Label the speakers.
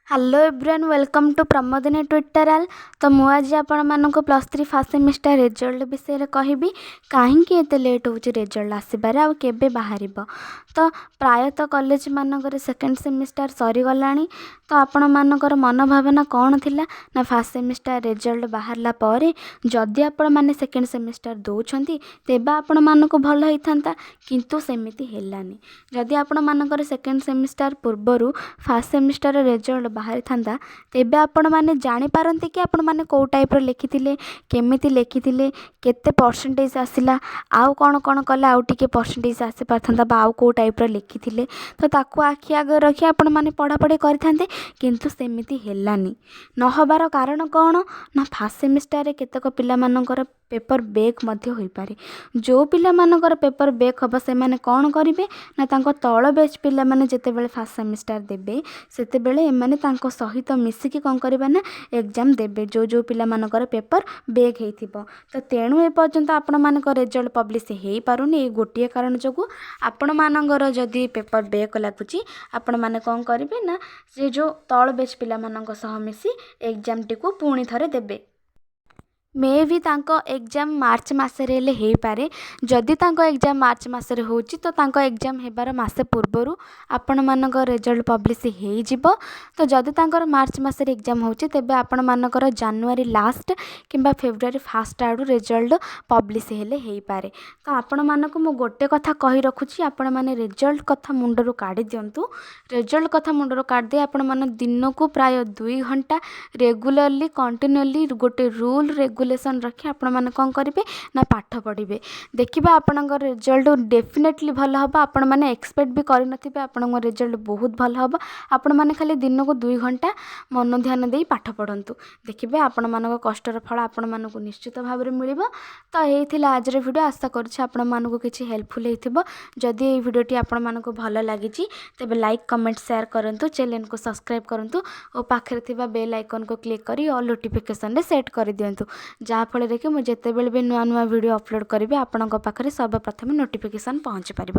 Speaker 1: Hello everyone, welcome to Pramodini tutorial. ତ ମୁଁ ଆଜି ଆପଣମାନଙ୍କୁ +3 ଫାର୍ଷ୍ଟ ସେମିଷ୍ଟାର ରେଜଲ୍ଟ ବିଷୟରେ କହିବି, କାହିଁକି ଏତେ ଲେଟ୍ ହେଉଛି ରେଜଲ୍ଟ ଆସିବାରେ ଆଉ କେବେ ବାହାରିବ। ତ ପ୍ରାୟତଃ କଲେଜମାନଙ୍କରେ ସେକେଣ୍ଡ ସେମିଷ୍ଟାର ସରିଗଲାଣି। ତ ଆପଣମାନଙ୍କର ମନୋଭାବନା କ'ଣ ଥିଲା ନା, ଫାର୍ଷ୍ଟ ସେମିଷ୍ଟାର ରେଜଲ୍ଟ ବାହାରିଲା ପରେ ଯଦି ଆପଣମାନେ ସେକେଣ୍ଡ ସେମିଷ୍ଟାର ଦେଉଛନ୍ତି, ତେବେ ଆପଣମାନଙ୍କୁ ଭଲ ହେଇଥାନ୍ତା। କିନ୍ତୁ ସେମିତି ହେଲାନି। ଯଦି ଆପଣମାନଙ୍କର ସେକେଣ୍ଡ ସେମିଷ୍ଟାର ପୂର୍ବରୁ ଫାର୍ଷ୍ଟ ସେମିଷ୍ଟାର ରେଜଲ୍ଟ ବାହାରିଥାନ୍ତା, ତେବେ ଆପଣମାନେ ଜାଣିପାରନ୍ତେ କି ଆପଣମାନେ କେଉଁ ଟାଇପ୍ର ଲେଖିଥିଲେ, କେମିତି ଲେଖିଥିଲେ, କେତେ ପରସେଣ୍ଟେଜ୍ ଆସିଲା, ଆଉ କ'ଣ କ'ଣ କଲେ ଆଉ ଟିକେ ପରସେଣ୍ଟେଜ୍ ଆସିପାରିଥାନ୍ତା ବା ଆଉ କେଉଁ ଟାଇପ୍ର ଲେଖିଥିଲେ। ତ ତାକୁ ଆଖି ଆଗରେ ରଖି ଆପଣମାନେ ପଢ଼ାପଢ଼ି କରିଥାନ୍ତେ। କିନ୍ତୁ ସେମିତି ହେଲାନି। ନ ହେବାର କାରଣ କ'ଣ ନା, ଫାର୍ଷ୍ଟ ସେମିଷ୍ଟାରରେ କେତେକ ପିଲାମାନଙ୍କର ପେପର୍ ବେକ୍ ମଧ୍ୟ ହୋଇପାରେ। ଯେଉଁ ପିଲାମାନଙ୍କର ପେପର୍ ବେକ୍ ହେବ, ସେମାନେ କ'ଣ କରିବେ ନା, ତାଙ୍କ ତଳ ବ୍ୟାଚ୍ ପିଲାମାନେ ଯେତେବେଳେ ଫାର୍ଷ୍ଟ ସେମିଷ୍ଟାର ଦେବେ, ସେତେବେଳେ ଏମାନେ ତାଙ୍କ ସହିତ ମିଶିକି କ'ଣ କରିବେ ନା, ଏକ୍ଜାମ୍ ଦେବେ, ଯେଉଁ ଯେଉଁ ପିଲାମାନଙ୍କର ପେପର୍ ବେକ୍ ହେଇଥିବ। ତ ତେଣୁ ଏପର୍ଯ୍ୟନ୍ତ ଆପଣମାନଙ୍କ ରେଜଲ୍ଟ ପବ୍ଲିଶ ହେଇପାରୁନି ଏଇ ଗୋଟିଏ କାରଣ ଯୋଗୁଁ। ଆପଣମାନଙ୍କର ଯଦି ପେପର୍ ବେକ୍ ଲାଗୁଛି, ଆପଣମାନେ କ'ଣ କରିବେ ନା, ସେ ଯେଉଁ ତଳ ବ୍ୟାଚ୍ ପିଲାମାନଙ୍କ ସହ ମିଶି ଏକ୍ଜାମ୍ଟିକୁ ପୁଣି ଥରେ ଦେବେ। ମେ ବି ତାଙ୍କ ଏକ୍ଜାମ୍ ମାର୍ଚ୍ଚ ମାସରେ ହେଲେ ହେଇପାରେ। ଯଦି ତାଙ୍କ ଏକ୍ଜାମ୍ ମାର୍ଚ୍ଚ ମାସରେ ହେଉଛି, ତ ତାଙ୍କ ଏକ୍ଜାମ୍ ହେବାର ମାସେ ପୂର୍ବରୁ ଆପଣମାନଙ୍କ ରେଜଲ୍ଟ ପବ୍ଲିଶ ହେଇଯିବ। ତ ଯଦି ତାଙ୍କର ମାର୍ଚ୍ଚ ମାସରେ ଏକ୍ଜାମ୍ ହେଉଛି, ତେବେ ଆପଣମାନଙ୍କର ଜାନୁଆରୀ ଲାଷ୍ଟ କିମ୍ବା ଫେବୃଆରୀ ଫାଷ୍ଟ ଆଡ଼ୁ ରେଜଲ୍ଟ ପବ୍ଲିଶ ହେଲେ ହେଇପାରେ। ତ ଆପଣମାନଙ୍କୁ ମୁଁ ଗୋଟେ କଥା କହି ରଖୁଛି, ଆପଣମାନେ ରେଜଲ୍ଟ କଥା ମୁଣ୍ଡରୁ କାଢ଼ି ଦିଅନ୍ତୁ। ରେଜଲ୍ଟ କଥା ମୁଣ୍ଡରୁ କାଢ଼ିଦେଇ ଆପଣମାନେ ଦିନକୁ ପ୍ରାୟ 2 ଘଣ୍ଟା ରେଗୁଲାରଲି, କଣ୍ଟିନ୍ୟୁଅଲି ଗୋଟେ ରୁଲ୍ ରେଗୁଲେସନ୍ ରଖି ଆପଣମାନେ କ'ଣ କରିବେ ନା, ପାଠ ପଢ଼ିବେ। ଦେଖିବେ, ଆପଣଙ୍କର ରେଜଲ୍ଟ ଡେଫିନେଟଲି ଭଲ ହେବ। ଆପଣମାନେ ଏକ୍ସପେକ୍ଟ ବି କରିନଥିବେ, ଆପଣଙ୍କ ରେଜଲ୍ଟ ବହୁତ ଭଲ ହେବ। ଆପଣମାନେ ଖାଲି ଦିନକୁ 2 ଘଣ୍ଟା ମନ ଧ୍ୟାନ ଦେଇ ପାଠ ପଢ଼ନ୍ତୁ। ଦେଖିବେ, ଆପଣମାନଙ୍କ କଷ୍ଟର ଫଳ ଆପଣମାନଙ୍କୁ ନିଶ୍ଚିତ ଭାବରେ ମିଳିବ। ତ ଏଇ ଥିଲା ଆଜିର ଭିଡ଼ିଓ। ଆଶା କରୁଛି ଆପଣମାନଙ୍କୁ କିଛି ହେଲ୍ପଫୁଲ୍ ହେଇଥିବ। ଯଦି ଏଇ ଭିଡ଼ିଓଟି ଆପଣମାନଙ୍କୁ ଭଲ ଲାଗିଛି, ତେବେ ଲାଇକ୍, କମେଣ୍ଟ, ସେୟାର କରନ୍ତୁ, ଚ୍ୟାନେଲକୁ ସବସ୍କ୍ରାଇବ୍ କରନ୍ତୁ ଓ ପାଖରେ ଥିବା ବେଲ୍ ଆଇକନ୍କୁ କ୍ଲିକ୍ କରି ଅଲ୍ ନୋଟିଫିକେସନ୍ରେ ସେଟ୍ କରିଦିଅନ୍ତୁ, ଯାହାଫଳରେ କି ମୁଁ ଯେତେବେଳେ ବି ନୂଆ ନୂଆ ଭିଡ଼ିଓ ଅପଲୋଡ଼ କରିବି, ଆପଣଙ୍କ ପାଖରେ ସର୍ବପ୍ରଥମେ ନୋଟିଫିକେସନ୍ ପହଞ୍ଚି ପାରିବ।